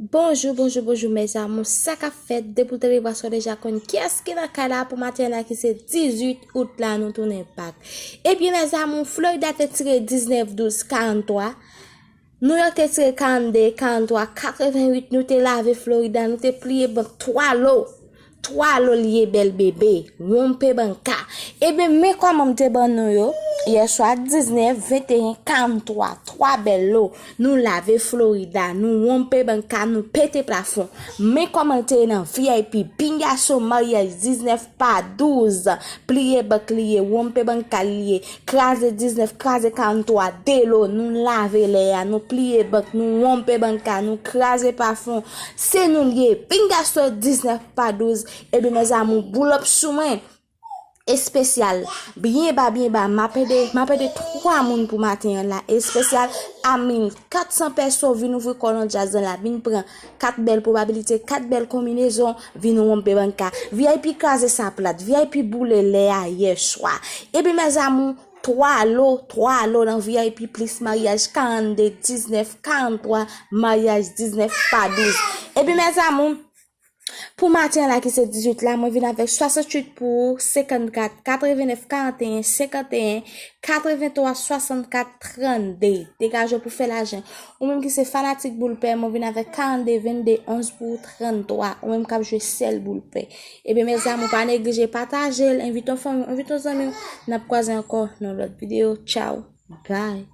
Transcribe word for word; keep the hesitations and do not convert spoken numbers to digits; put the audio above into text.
Bonjou, bonjou, bonjou, mes amours. Sa k ap fèt? Depi w te rive a, sa w deja konn kiyès ki nan kay la pou maten an ki se dizuit out la, nou tounen back. Ebyen, mes amours, Florida te tire diznèf douz karanntwa. New York te tire karannde, karanntwa, katrevenwit. Nou te lave Florida, nou te pliye bank twa lo. Twa lo l ye, bèl bebe. Wonpe banka. Ebyen, men kòman m te ban nou yo. Yèswa, diznèf, venteyen, karanntwa. Twa bèl lo. Nou lave Florida. Nou wonpe banka. Nou pete plafon. Men kòman l te ye nan V I P. Pingaso maryaj diznèf pa douz. Pliye bank li ye. Wonpe banka li ye. Kraze diznèf, kraze karanntwa, de lo, nou lave lè a, nou pliye bank, nou wonpe banka, nou kraze pafon. Se nou l ye, pingaso diznèf pa douz, ebyen mes amours, boulòp sou mwen. Espesyal, byen ba, byen ba, m ap ede, m ap ede twa moun pou maten an la. Espesyal, a mil kat san pèso, vin ouvri kò nan djaz lan la, vin pran kat bèl pwobabilite, kat bèl konbinezon, vin wonpe banka. V I P kraze sa plat, V I P boule lè a yèswa. Ebyen mes amours, twa lo, twa lo nan V I P plis maryaj karannde diznèf karanntwa, maryaj diznèf pa douz. Ebyen mes amours, pou maten an la ki se dizuit la, mwen vin avèk swasanntuit pou ou, senkannkat, katrevennèf, karanteyen, senkanteyen, katreventwa, swasannkat, trannde. Degaje w pou fè lajan. Ou menm ki se fanatik boul pè, mwen vin avèk karannde, vennde, onz pou ou, tranntwa. Ou menm k ap jwe sèl boul pè. Ebyen mes amours, pa neglije pataje l, envite yon fanmi w, envite yon zanmi w. N ap kwaze ankò nan lòt videyo. Tchaw. Bye.